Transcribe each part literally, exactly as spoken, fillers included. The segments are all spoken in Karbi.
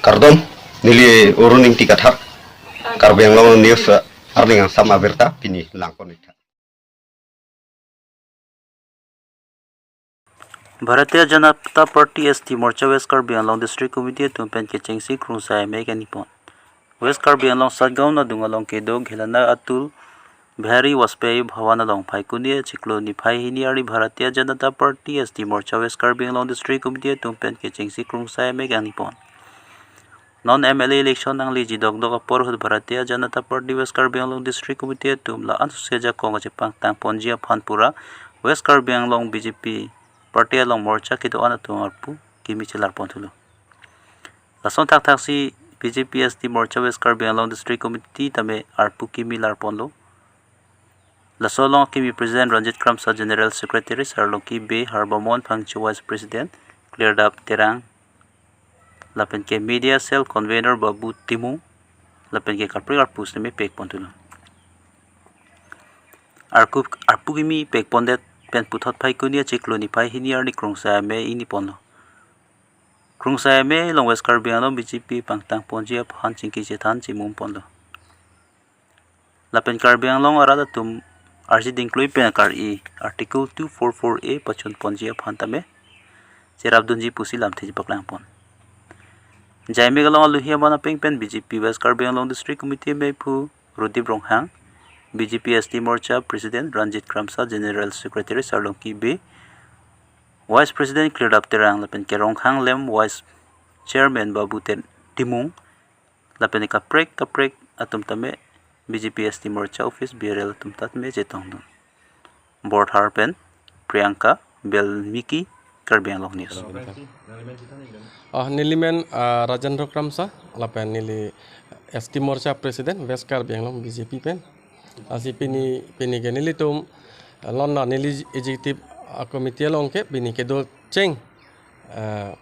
Kardom, neli Arun Ingti Kathar, Karbi Anglong News, eh, arni angsam abirta pini langpon-ik tha. Bharatiya Janata Party S T Morcha West Karbi Anglong District Committee atum pen kechengsi krungsai amei kangni pon. West Karbi Anglong Satgaon adung along kedo Ghelana Atal Bihari Vajpayee Bhavan along Phaikuni achiklo niphai hini arni Bharatiya Janata Party S T Morcha West Karbi Anglong District Committee atum pen kechengsi krungsai amei kangni pon. Non M L A election nangleji dokdok apor ahut Bharatiya Janata Party West Karbi Anglong District Committee atum la-an sose ajakong kachepangtang ponji aphan pura West Karbi Anglong B J P party along morcha kedo-an atum arpu kimi chelar pon thulo. Lason thakthaksi B J P S T Morcha West Karbi Anglong District Committee tame arpu kimi lar ponlo. Laso along kimi President Ranjit Kramsa, General Secretary Sarlongki Bey, Harbamon Phangcho Vice President, Klirdap Terang, lapen ke Media Cell Convener Babu Timung, lapen ke kaprek arpu sitame pek pon thulo. Arpu, arpu kimi pek pondet pen puthot Phaikuni achiklo niphai hini arni krungsai amei ingni ponlo. Krungsai amei along West Karbi Anglong B J P pangtang ponji aphan chingki chethan chimum ponlo. Lapen Karbi Anglong arat atum arji dingklui pen kar-i Article two four four A pachun ponji aphan tame cherap dunji pusi lamthe paklang pon. Jaimek along aluhi aman apeng pen B J P West Karbi Anglong District Committee meiphu Rodip Ronghang, B J P S T Morcha President Ranjit Kramsa, General Secretary Sarlongki Bey, Vice President Klirdap Terang, lapen ke Ronghang Lem Vice Chairman Babu Ten-, Timung, lapen kaprek kaprek atum tame B J P S T Morcha office bearer atum ta tame chetongdun. Borthar pen Priyanka Belmiki, Karbi Anglong News. Ah, neli men, ah, Rajendra Kramsa, lapen neli S T Morcha President West Karbi Anglong B J P pen. Lasi pini, pini ke nelitum, ah, non na neli executive, ah, committee along ke pini kedo cheng, ah,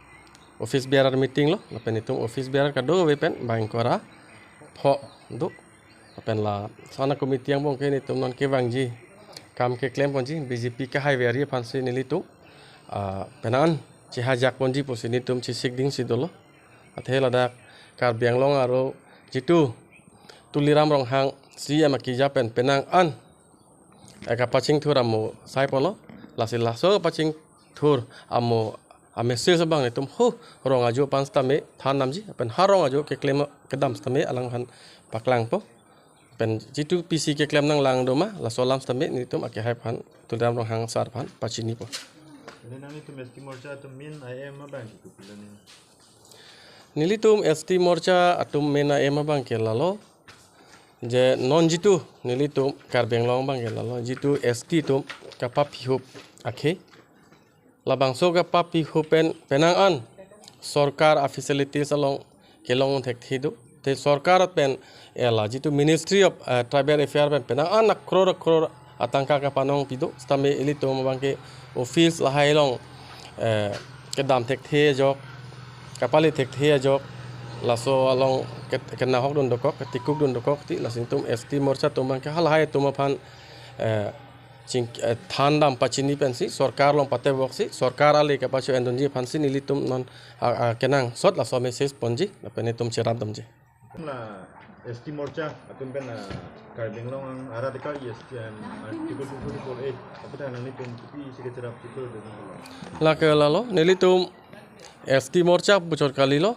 office bearer meeting lo, lapen itum office bearer kadokave pen bang ingkoi ra pho do. Lapen lason a-committee angbong ke nelitum non kevangji, kam keklem ponji, B J P kehai veri aphansi nelitum, ah, penang an chehajak ponji pusi nelitum chesik dingsi dolo. Athe ladak Karbi Anglong aro jitu Tuliram Ronghang C E M akija pen penang an, eh, kapachingthur amo sai ponlo, lasi laso kapachingthur amo a-message abang itum ho rong ajo aphan sitame than damji, pen ha rong ajo keklem kedam sitame alangphan paklangpo. Pen jitu P C keklem nanglang doma, laso alam sitame nelitum akehai aphan Tuliram Ronghang sar aphan pachinipo. Jadi nanglitum S T Morcha atum main aim abang ke kopilo ni? Nelitum S T Morcha atum main aim abang ke lalo. Je non jitu nelitum Karbi Anglong abang ke lalo. Jitu S T atum kapapihup akhei. Labangso kapapihup pen penang an sorkar a-facilities along kelong thekthe do. Te sorkar pen ela jitu Ministry of, eh, Tribal Affairs pen penang an a-crore a-crore atangka kapanong pido. Sitame ilitum abang ke office lahai along, eh, kedam thekthe ajok, kapale thekthe ajok, laso along ke-, kenahok dun dokok, ketikuk dun dokok ti, lasi itum S T Morcha atum abang ke halahai atum aphan, eh, ching, eh, than dam pachini pensi sorkar along patevoksi, sorkar ale kapacho-en dunji aphansi nelitum non a, a, kenangsot laso message ponji, lapen itum cherap damji. La S T Morcha atum pen la Karbi Anglong arat kali S T M Article two forty-four A, aphuthak nanglitum kopisi kecherap chiklo dun? Lake lalo, nelitum S T Morcha pu chot kalilo,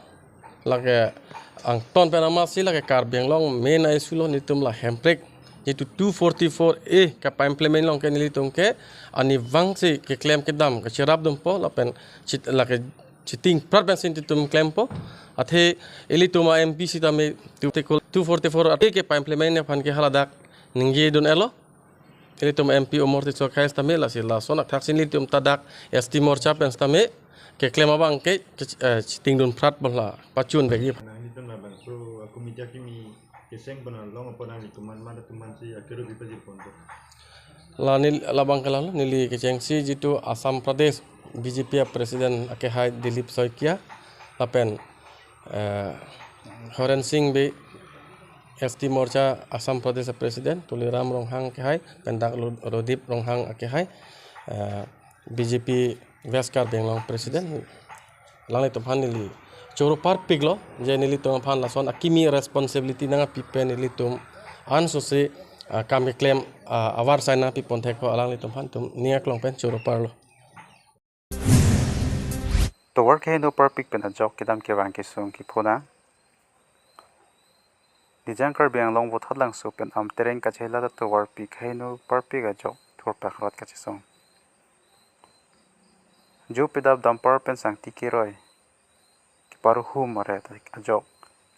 lake angton pen amatsi lake Karbi Anglong main a-issue lo, nelitum la Hemprek jitu two forty-four A kapa-implement along ke nelitum ke arnivangsi keklem kedam kacherap dunpo, lapen chit-, lake chiting prat pensi nelitum klempo. Athe ilitum a-M P sitame two, two forty-four A kapa-implement aphan ke haladak ningje dun-elo. Ilitum M P Omor Tisso akhei sitame, lasi lason athaksi nelitum ta dak S T Morcha pen sitame keklem abang ke, ke, eh, chiting dun prat bola pachun vekji. Nanglitum labangso a-committee kimi kecheng pon along apot nangli komat mat atum aphansi akiru bipajir ponpo? La nel-, labang ke lalo neli kechengsi jitu Assam Pradesh B J P a-president akehai Dilip Saikia, lapen, eh, Horen Sing Bey, S T Morcha Assam Pradesh a-president, Tuliram Ronghang akehai, pen dak Lo-, Rodip Ronghang akehai, eh, B J P West Karbi Anglong president, alanglitum aphan neli choro parpiklo, je nelitum aphan lason akimi responsibility nangpi pen nelitum ansose, ah, kam keklem, ah, avarsai nangpi pon thek ho alanglitum aphan itum ning aklong pen choro parlo. Tovar keheno parpik pen ajok kedam kevang kesung kepho nang. Nijang Karbi Anglong Vothatlangso pen Amtereng kachehela ta tovarpi keheno parpik ajok thurpak rat kachesong. Jo pedap dampar pen sangti keroi keparuhum aret ajok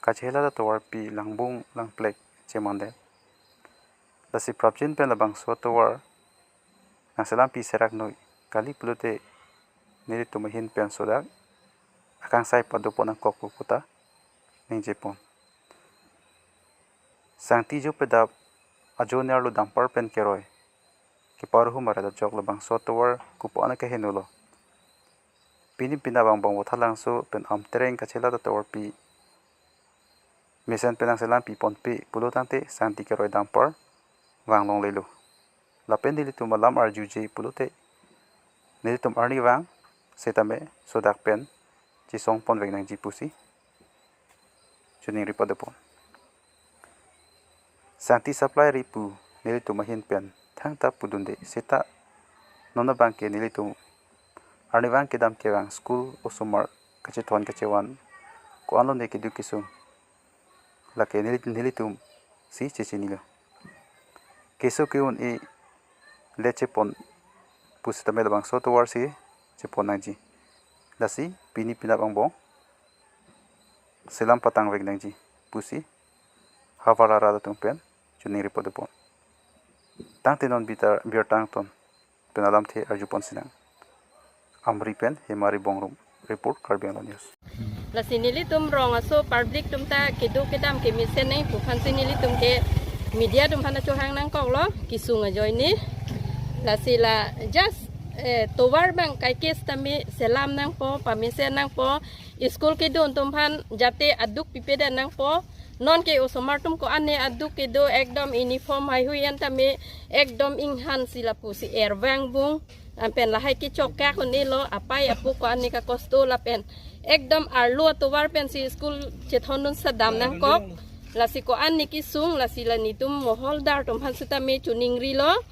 kachehela ta tovarpi langbung langplek chemande. Lasi prapjin pen labangso tovar nangselampi serak noi kali pulote nelitum ahin pen sodak akangsai padopon nangkok pu puta ningjepon. Sangti jo pedap ajo nerlo dampar pen keroi keparuhum aret ajok labangso tovar kopi-an kehenolo. Pini penap angbong Vothatlangso pen Amtereng kachehela ta tovarpi mesen pen nangselampi ponpe pulo tangte sangti keroi dampar vanglonglelo. Lapen nelitum alam arjuje pulote nelitum arnivang setame sodak pen chesong ponvek nangji pusi choningri padopon. Sangti supply ri pu nelitum ahin pen thangta pudunde seta non abangke nelitum arnivang kedam kevang school osomar kachethon kachevan ko-anlone keduk kesung lake neli, nelitum si chechinilo. Keso ke-un-e le chepon pusitame labangso tovar si chepon nangji. Lasi pini penap angbong selam patangvek nangji pusi havar arat atum pen choningri padopon. Tangte non bitar birta angton pen alamthe arjupon sinang. Amri pen Hemari Bongrung report, Karbi Anglong News. Lasi nelitum rong aso public atum ta keduk kedam kemesen nangji pu aphansi nelitum ke media atum aphan chohang nangkoklo kesung ajoine. Lasi la just, eh, tovar abang kaike setame selam nangpo, pamesen nangpo, school kedun atum aphan jate aduk pipedet nangpo. Nonke osomar atum ko-an ne aduk kedo ekdom uniform heihui an tame ekdom inghan si lapusi ervang bung. Lapen lahai kechokak un-elo, apai apo ko-an ne kakosto lapen ekdom arlo atovar pensi school chethondun sedam nangkok. Lasi ko-an ne kesung, lasi la netum moholdar atum aphan setame choningrilo.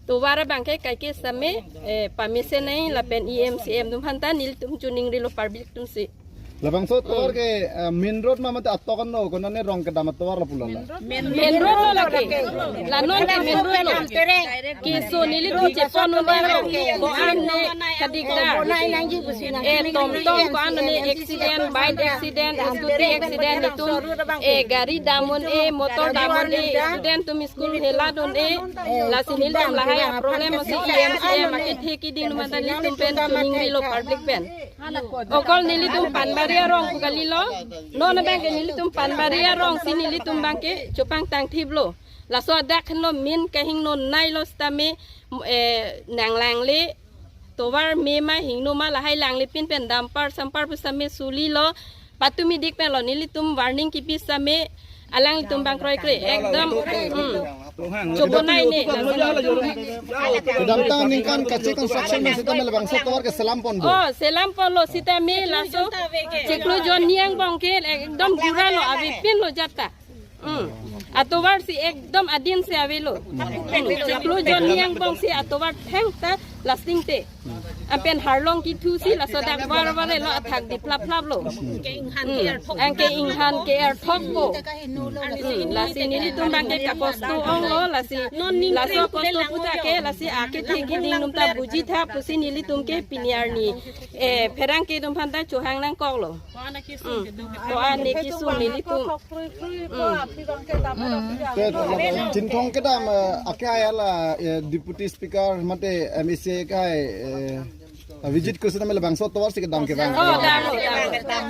Tovar abangke kaike setame, eh, pamesen nangji lapen E M C M atum aphanta nelitum choningrilo public atumsi. Labangso tovar ke, eh, main road ma mate atok anlo, konane rong kedam atovar la pulo la. Main road lo lake. La nonke main road lo. Keso nelitum chepon un-elo. Ko-an ne kadikdar. Eh, tomtom ko-an ne accident, bike accident, scooty accident netum. Eh, gari dam un-e, motor dam un-e, student atum school heladun-e. Lasi nelitum lahai problem si E M C M akethe keding atum aphanta nelitum pen choningrilo public pen. Okol nelitum Panbari arong pu kalilo. Non abangke nelitum Panbari arongsi nelitum abangke chopangtang thiplo. Laso adak henlo main kahingno nailo setame, eh, nanglangle tovar me ma hingno ma lahai langle pin pen dampar sampar pu setame sulilo. Patumi dik penlo nelitum warning kipi setame alanglitum abang kroikre ekdom, hmm, chobonai ne. Kedamtang aningkan kache construction pen setame labangso tovar ke selam ponpo. Oh, selam ponlo setame laso chiklo jon ni angbong ke ekdom gura lo, avepinlo jat ta. Hmm. Atovar si ekdom adin si avelo. Hmm. Chiklo jon ni angbong si atovar thangta lasting te. Lapen harlong kethusi laso adak var var lo, athak diphlap phlap lo. Hmm. Anke inghan ke-er thokpo. Hmm. Lasi nelitum abangke kakosto onglo, lasi laso kosto puta ke lasi akethe keding atum ta bujitha pusi nelitum ke pini arni, eh, pherangke atum aphanta chohang nangkoklo. Hmm. Ko-an ne kesung nelitum. Hmm. Te, Chinthong kedam, eh, akhai la, eh, Deputy Speaker mate M A C akhai, eh, visit ko setame labangso tovar si kedam kevang. Oh, dam, dam.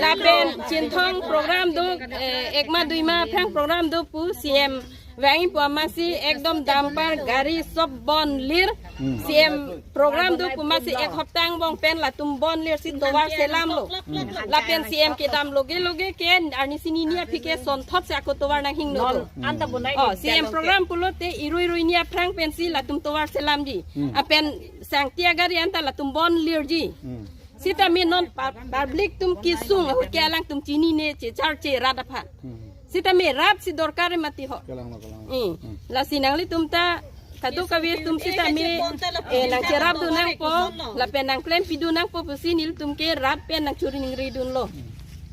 Lapen Chinthong program do, eh, ekma duima aphrang program do pu C M vangji pu amatsi ekdom dampar gari sob bon lir. Hmm. C M program do pu amatsi ek hopta angbong pen latum bon lirsi tovar selamlo. Hmm. Lapen C M kedam loge loge ke arni sini ni aphi ke sonthot si ako tovar nanghingno do. Hmm. Oh, C M program pulote irui rui ni aphrang pensi latum tovar selamji. Hmm. Lapen sangti agari anta latum bon lirji. Hmm. Sitame non pa-, public atum kesung ahut ke alangtum chinine che charche rat aphan. Hmm. Sitame rat si dorkar mati ho. Kalang lo, kalang lo. Hmm. Hmm. Lasi nanglitum ta kadokave atum sitame, eh, nangcherapdun nangpo, lapen nangklempi dun nangpo pusi nelitum ke rat pen nangchuri ningri dunlo.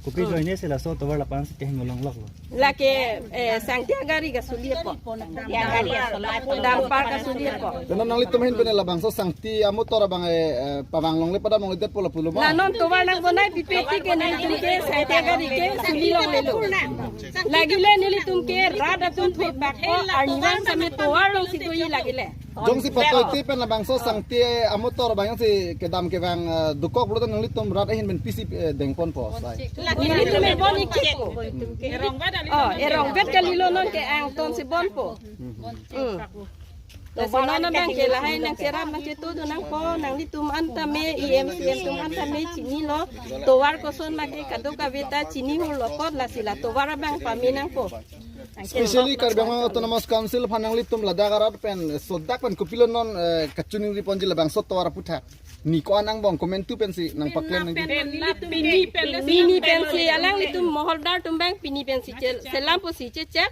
Kopi Hmm. joine si laso tovar lapu-an si keheng ulong loklo. Lake, eh, Sangti agari kasuli apot. Dumper kasuli apot. Te non nanglitum ahin pen labangso Sangti amotor abang, eh, eh, pavang longle padam longledetpo lapulo ma? La non tovar nangbonai pipe tik ke nelitum ke Sangti agari ke suli longlelo. Lagile nelitum ke rat atum thurpak ko arnivang sitame tovar along si doji lagile. Jongsi patoi te pen labangso Sangti amotor abang jongsi kedam kevang, eh, dokok pulote nanglitum rat ahin pen pisi, eh, dengponpo sai? Nelitum e bon-ik chikpo. Oh, erongvet kalilo non ke angton si bonpo. Hmm. Lasi non abang ke lahai nangcherap nangchetudun nangpo, nanglitum an tame, E M C M atum an tame chinilo, tovar koson ma ke kadokave ta chini hurlo apot, lasi la tovar abang pame nangpo. Especially Karbi Anglong Autonomous Council aphan nanglitum ladak arat pen, eh, sodak pen kopilo non, eh, kachuningri ponji labangso tovar aputhak? Ni ko-an angbong komantu pensi nangpaklem nangji? Pini pen, pini pensi alanglitum moholdar atum abang pini pensi che-, selam pusi chechak.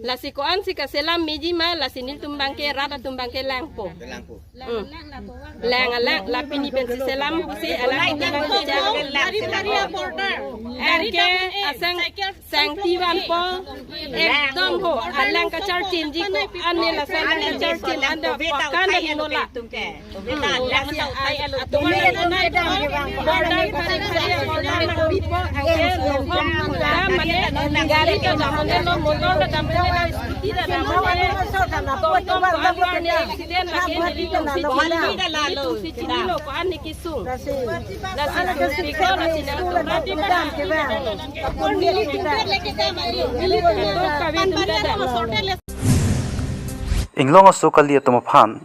Lasi ko-ansi kaselam meji ma, lasi nelitum abang ke rat atum abang ke langpo. Langpo. Hmm. Lang alang, la pini pensi selam pusi alang atum abang ke chang. Gari, gari border. Anke asang Sangti vanpo, ekdom ho, alang kacharchimji ko-an ne laso alang kacharchim anda pakan da hinola. Hmm. Lasi atum abang ke border, gari, gari border, border, border, mane, gari ta damdelo, motor ta damdelo, scooty ta damdelo. Tongtong ko-an ne accident lake nelitum si chini, nelitum si chinilo ko-an ne kesung. Lasi nelitum speaker, lasi nelitum rati pa. Inglong aso kali atum aphan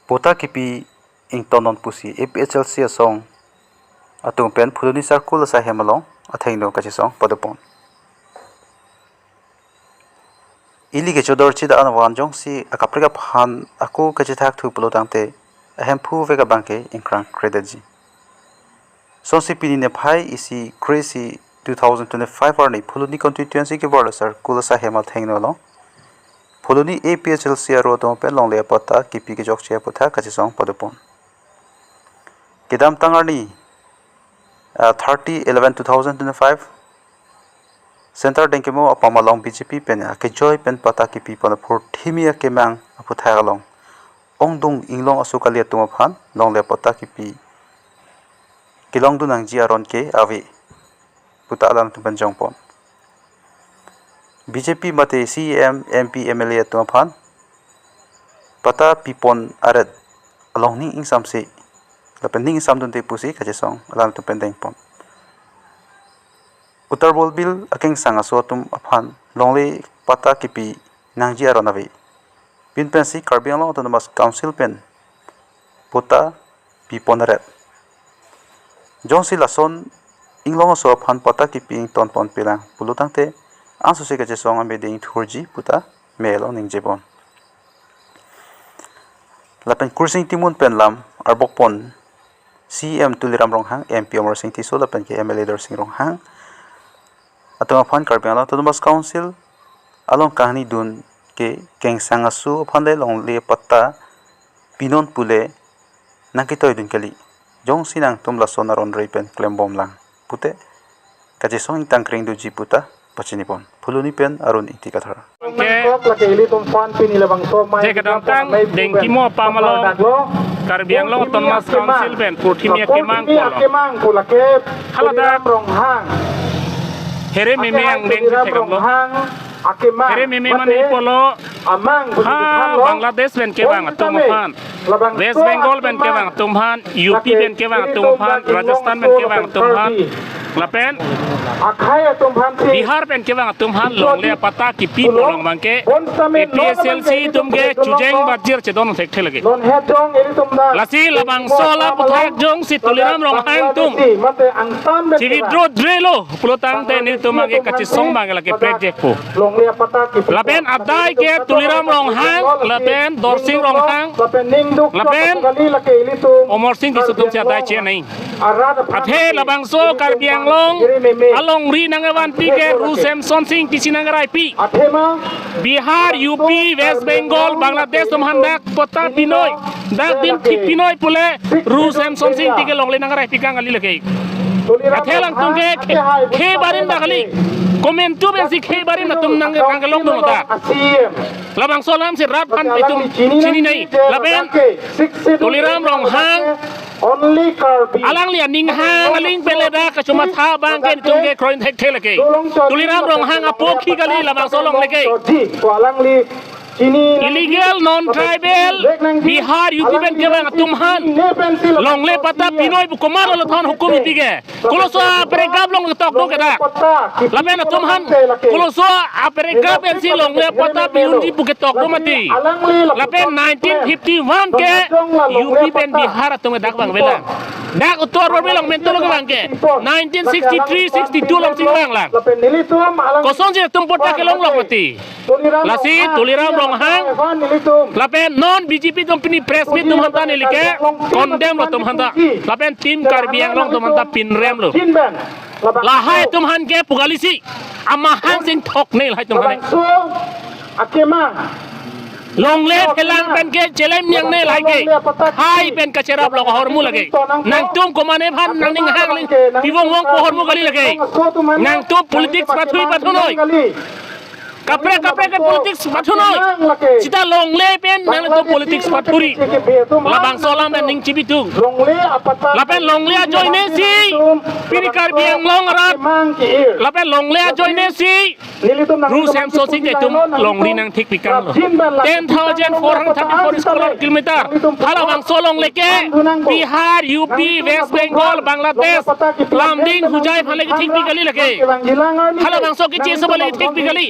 patta kipi ingtonnon pusi A P H L C asong atum pen Phuloni circle asai hem along athengno kachesong padopon. Ili kechodor chida an van jongsi akaprek aphan ako kachethak thu pulo tangte ahemphu vek abang ke ingkrang kredetji. Sonsi pini niphai isi kre-isi two thousand twenty-five arni Phuloni constituency kevarlo circle asai hem athengno along Phuloni A P H L C aro atum pen longle apatta kipi kechokche aputhak kachesong padopon. Kedamtang arni, ah, thirty eleven two thousand twenty-five, Center Dengkimo apam along B J P pen akejoi pen patta kipi pon apor thimi akemang aputhak along ongdung inglong aso kali atum aphan longle patta kipi kelongdun nangji aron ke ave puta alanglitum pen jongpon. B J P mate C E M, M P, M L A atum aphan patta pipon aret along ning ingsamse lapen ning ingsamdunde pusi kachesong alanglitum pen dengpon. Uttar Borbil akengsang aso atum aphan longle patta kipi nangji aron ave. Pin pensi Karbi Anglong Autonomous Council pen patta pipon aret. Jongsi lason inglong aso aphan patta kipi ingtonpon pelang pulo tangte ansose kachesong amede ingthurji puta melo ningjepon. Lapen Kursing Timung pen lam arbokpon C E M Tuliram Ronghang, M P Amarsing Tisso lapen ke M L A Darsing Ronghang atum aphan Karbi Anglong Autonomous Council along kangnidun ke kengsang aso aphan le longle patta pinon pule nangketoidun kali. Jongsi nangtum lason aron rei pen klembomlang pute kachesong ingtang kreng doji puta pachinipon. Phuloni pen Arun Ingti Kathar. Ke Kok lake ilitum aphan pini labangso mai je kedamtang mai Dengkimo apam along daklo. Karbi Anglong Autonomous Council pen purthimi akemang purthimi polo. Akemang pu lake haladak Tuliram Ronghang. Here meme angdeng Tuliram si thekamlo. Ronghang akemang. Here meme mate mane polo. Amang ha, puji thanlo. Bangladesh pen kevang atum aphan. West Bengal pen kevang atum aphan, U P pen kevang atum aphan, Rajasthan pen kevang atum aphan. Lapen akhai atum aphan si Bihar pen kevang atum aphan longle apatta kipi pulo, pulang abangke bonsamen APHLC atum ke chujeng bajir chedon thekthe lake. Non hejong ilitum da. Lasi labangso la puthak jongsi Tuliram Ronghang atum Bangladeshi mate angsam pen si withdraw drelo pulotangte nelitum abangke kachisong abangke lake project po. Longle apatta kipi. Lapen adai ke Tuliram Ronghang, lapen Dorsing Ronghang, lapen Ningduk lapen Kali lake ilitum Amarsing Tisso atum si adai chenei. Arat aphan athe lake labangso Karbi Anglong alongri nangvanpi ke Ru Semsonsing Tisso nangkaraipi. Athema Bihar, U P, West Bengal, Bangladesh atum aphan dak patta pinoi, dak dim thik pinoi pule Ru Semsonsing Tisso ke longle nangkaraipi kang kali lake. Athe alangtum ke khe, khe barim dak kali. Komantu pensi khe barim atum nang, nangkelong dun dak. Labangso alam si rat aphan itum chininei. Lapen Tuliram Ronghang, only Karbi, alangli aning hang aling pele dak kachomatha abangke itum ke kroin thekthe lake. Tuliram Ronghang apokhi kali labangso along lake. Ko alangli chini illegal, non-tribal, Bihar, U P pen kevang atum aphan longle patta pinoi pu komat lo thon hukum ipi ke. Koloso aperegap along ketok do ke dak. Lapen atum aphan koloso aperegap pensi longle patta pi unji pu ketok do mati. Lapen nineteen fifty-one ke U P pen Bihar atum ke dak vangvelang. Dak Uttar Borbil along mentu lo kevang ke. Nineteen sixty-three sixty-two along si vanglang. Kosonsi atum patta kelong lok mati. Lasi Tuliram Ronghang lapen non B J P atum pini press meet atum aphanta neli ke condemn lo atum aphanta. Lapen Team Karbi Anglong atum aphanta pinrem lo. Lahai atum aphan ke pu kali si amahang sing thoknei lahai atum aphan. Longle phelang pen ke chelem yang ne lahai ke. Hai pen kacherap lo ahormu lake. Nangtum komane aphan nangning hang ling pivong vong ko ahormu kali lake. Nangtum politics pathui pathunoi. Kaprek kaprek ke politics pathunoi. Sita longle pen nangtum politics pathuri. Labangso alam pen ning chibitung. Lapen longle ajoine si pini Karbi Anglong arat. Lapen longle ajoine si Ru Semsonsing Tisso atum longri nangthik pikang lo. Ten thousand four hundred thirty-four square kilometer. Halabangso along lake Bihar, U P, West Bengal, Bangladesh, Lumding, Hojai aphan lake thik pi kali lake. Halabangso keche aso aphan lake thik pi kali.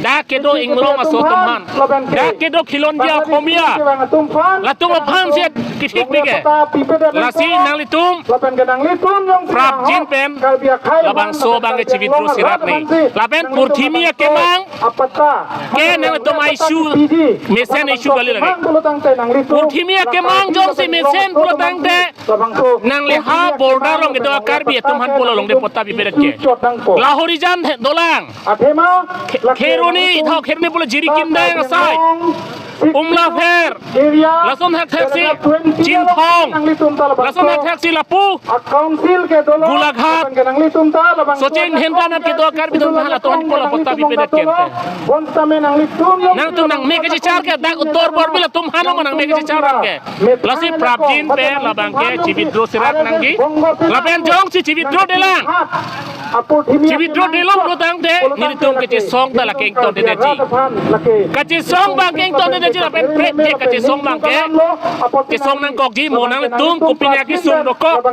Dak kedo inglong aso atum aphan. Dak kedo khilonjia Okhomia, latum aphan si kethik pi ke. Lasi nanglitum prapjin pen labangso abangke chiwithdraw sirat ni. Lapen purthimi akemang ke nangtum issue mesen issue kali lake. Purthimi akemang jongsi mesen pulotangte nangli ha border along kedo Karbi atum aphan pulo longde patta pipedet ke. Lahorijan dolang. Kheroni, tho Kheroni pulo Jirikindeng asai, Umlapher, lason thakthaksi Chinthong, lason thakthaksi lapu Golaghat, Sachin Dhenta nat kedo Karbi atum aphan latum aphan pulo patta pipedet ke. Nangtum nangme kachechar ke dak Uttar Borbil atum aphan nangme kachechar ke. Lasi prapjin pen labangke chiwithdraw sirat nangji. Lapen jongsi chiwithdraw delang, chiwithdraw delo pulotangte nelitum kechesong ta lake ingtondedetji. Kechesong abangke ingtondedetji lapen prek je kechesong abangke chesong nangkokji, mo nanglitum kopine akesung dokok.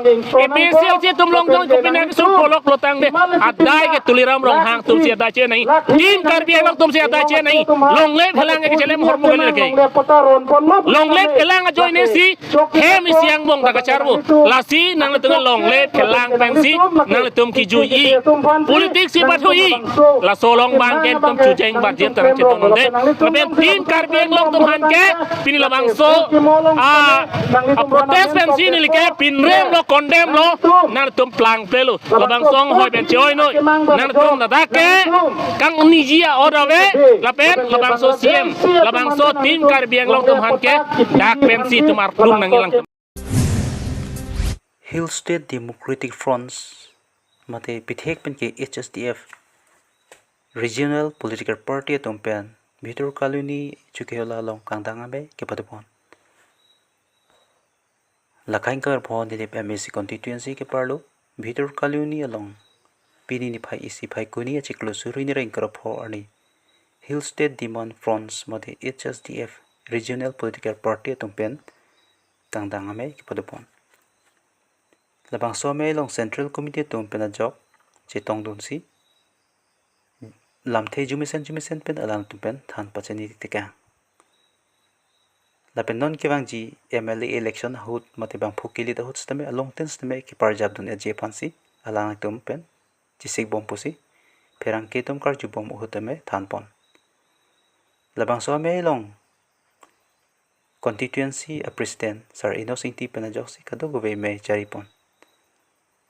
APHLC atum along jong kopine akesung polok pulotangte adai ke Tuliram Ronghang atum si adai chenei. Team Karbi Anglong atum si adai chenei. Longle phelang ke chelem ahormu kali lake. Longle phelang ajoine si hem isi angbong ta kacharvo. Lasi nanglitum longle phelang pensi nanglitum kijui. Politics si pathui. Laso along abangke nelitum chujeng bajir ta nangchedondunde. Lapen Team Karbi Anglong atum aphan ke pini labangso a, a protest pensi neli ke pinrem lo, condemn lo, nangtum plangple lo. Labangso anghoi pen che-oi noi. Nangtum ladak ke kangniji a-order ave, lapen labangso CEM, labangso Team Karbi Anglong atum aphan ke dak pensi itum arlung nangji lang. Hill State Democratic Front mate pithek pen ke HSDF Regional Political Party atum pen Bhitor Colony Chokihola along kangdang amei kepadopon. Lake ingkoi ra pho Nilip MAC constituency keparlo Bhitor Colony along pini niphai isi Phaikuni achiklo suri ni ra ingkoi ra pho arni Hill State Demand Front mate HSDF Regional Political Party atum pen kangdang amei kepadopon. Labangso amei along Central Committee atum pen ajok chetongdunsi lamthe jumesen jumesen pen alangtum pen than pachini tekang. Lapen non kevangji M L A election ahut mate bangphu kilit ahut sitame alongtin sitame keparjapdun-etji aphansi alangtum pen chesikbom pusi pherangke atum karjubom ahut tame thanpon. Labangso amei along constituency a president Sar Enos Ingti pen ajoksi kadokave mei charipon.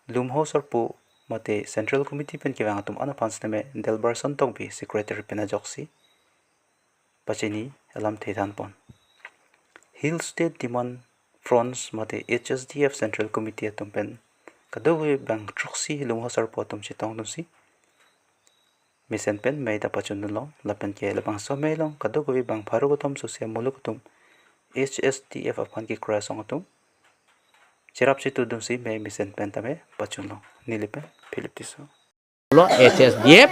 Lumho sarpo mate Central Committee pen kevang atum an aphan sitame Delbarson Tokbi secretary pen ajoksi pachini alamthe thanpon. Hill State Demand Fronts mate H S D F Central Committee atum pen kadokave bang throksi lumho sarpo atum chetongdunsi mesen pen mei ta pachundunlong, lapen ke labangso amei along kadokave bang pharo kethom social muluk atum H S D F aphan kekroi asong atum cherap chetudunsi mei mesen pen tame pachunlong. Neli pen Philip Tisso. Lo H S D F,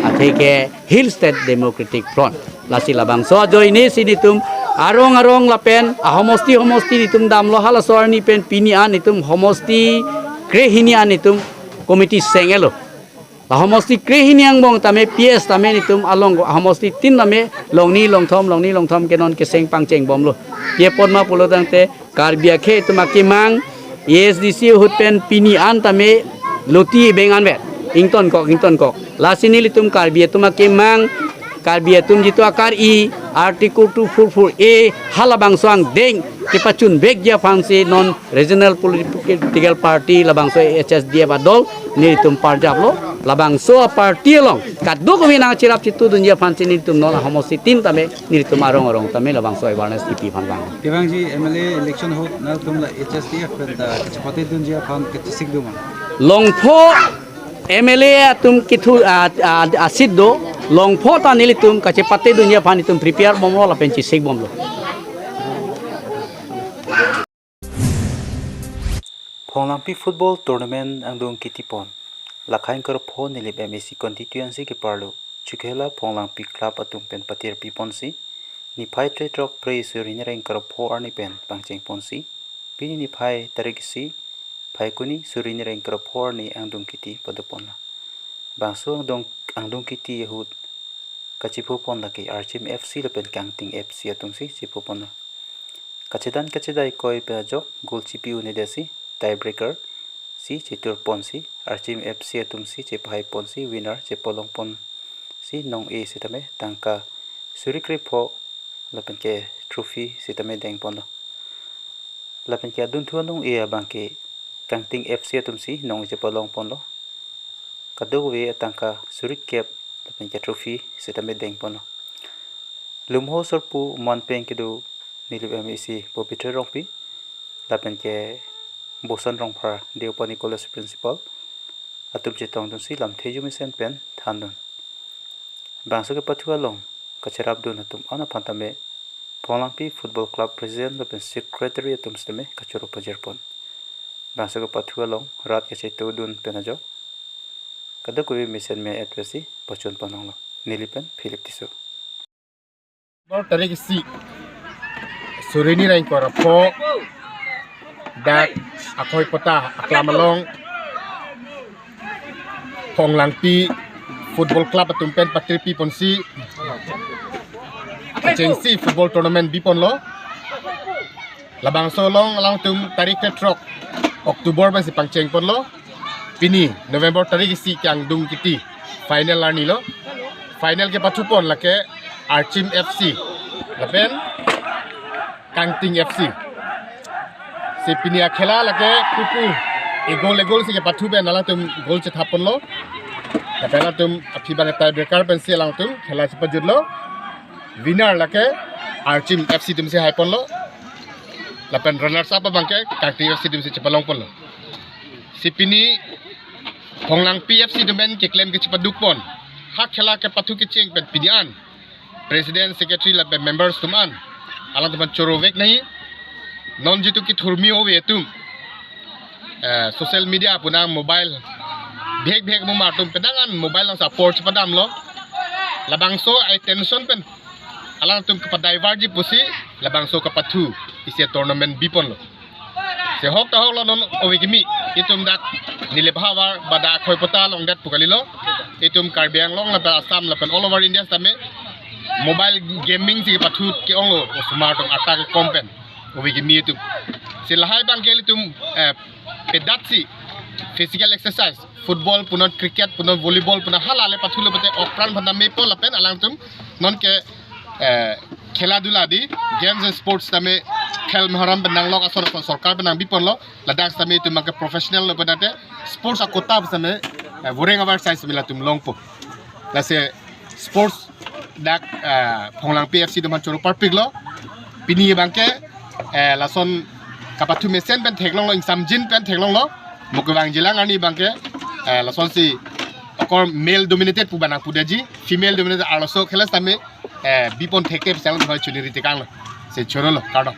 atheke Hill State Democratic Front. Lasi labangso ajoine si netum arong arong lapen ahomosti homosti netum damlo, halaso arni pen pini an netum homosti krehini an netum committee seng-etlo. La homosti krehini angbong tame P S tame netum along homosti tin tame longni longthom longni longthom ke non keseng pangchengbomlo. Pi apot ma pulo tangte Karbi akhei atum akemang A S D C ahut pen pini an tame loti beng anvet. Ingtonkok, ingtonkok. Lasi nelitum Karbi atum akemang, Karbi atum jitu akar-i Article two four four A halabangso angdeng kepachunvekji aphansi non regional political party labangso H S D F adol netum parjaplo. Labangso a party along kadokave nangcherap chetudunji aphansi netum non ahomosti tin tame netum arong arong tame labangso awareness kipi aphan vang. Kevangji M L A election ahut nangtum la H S D F pen ta chepatedunji aphan kachesik doma? Longpho M L A atum kethu a, a, a seat do, longpho ta nelitum kachepatedunji aphan netum prepare bomlo lapen chesikbomlo. Phonglangpi football tournament angdung kitipon. Lakhain Karpho Nilip M A C constituency keparlo Chukhela Phonglangpi club atum pen patirpiponsi niphai trethrok Phre suri nireng karpho arni pen pangchengponsi pini niphai tarik isi Phaikuni suri nireng karpho arni angdung kiti padoponlo. Bangso angdung angdung kiti ahut kachephupon lake Archim F C lapen Kangting F C atumsi chephuponlo. Kachedan kachedai koi pen ajok goal chipi un'edetsi tiebreaker si cheturponsi Archim F C atumsi chepahaiponsi winner chepalongponsi nong-e sitame tangka suri krepho lapen ke trophy sitame dengponlo. Lapen ke adunthu anong-e abang ke Kangting F C atumsi nong-e chepalongponlo. Kadokave atangka suri kep lapen ke trophy sitame dengponlo. Lumho sarpo manpeng kedo Nilip M A C Pobitro Rongpi lapen ke Boson Rongphar Deopani College principal atum chetongdunsi lamthe jumesen pen thandun. Bangso kepathu along kacherapdun atum an aphan tame Phonglangpi Football Club President lapen Secretary atum sitame kachoro pajirpon. Bangso kepathu along rat kachetudun pen ajok kadokave mesen me-et vesi pachun panonglo. Neli pen Philip Tisso. Bor tarik isi suri nireng karpho dak Akhoi Pota aklam along Phonglangpi Football Club atum pen patirpiponsi kachengsi football tournament biponlo. Labangso along alangtum tarik trethrok October pensi pangchengponlo. Pini November tarik isi ke angdung kiti final arnilo. Final kepathupon lake Archim F C lapen Kangting F C. Si pini akhela lake kuku egol egol si kepathu pen alangtum goal chethapponlo. Lapen alangtum aphi abang tiebreaker pensi alangtum khela chepajutlo. Winner lake Archim F C atumsi haiponlo. Lapen runners up abang ke Kangting F C atumsi chepalongponlo. Si pini Phonglangpi F C atum pen keklem kechepadukpon. Ha khela kepathu kecheng pen pini an President, Secretary lapen members atum an alangtum aphan chorovek nangji. Non jitu kethurmi ove atum, eh, social media pu nang mobile bihek bihek mumar atum penang an mobile nang support chepadamlo. Labangso a-attention pen alangtum kepadivert ji pusi labangso kepathu isi tournament biponlo. Si ahok ta ahoklo non ove kimi Itum dak Nilip havar ba dak Khoipota along det pu kalilo. Itum Karbi Anglong lapen Assam lapen all over India tame mobile gaming si pathu ke-onglo osomar atum arta ke kompen. Obi kimi itum. Si lahai abang ke itum eh, pedat si physical exercise, football punon, cricket punon, volleyball punon, hala le pathulo pute okpran aphan tame po lapen alangtum non ke eh, khela dula di, games and sports tame khel maharam pen nanglok asor asor sorkar pen nangbiponlo, ladak tame itum abang ke professional lo pen ate sports akota tame eh, voreng avar size me latum longpo. Lasi sports dak eh, Phonglangpi F C atum aphan choro parpiklo. Pini abang ke eh, lason kapathu mesen pen theklonglo, ingsamjin pen theklonglo. Mo kevangjilang arni abang ke eh, lasonsi akor male dominated pu ba nangpudetji, female dominated arloso khela tame eh, bipon thekthe pu sang lo chuniri tekanglo. Si chorolo, kardom.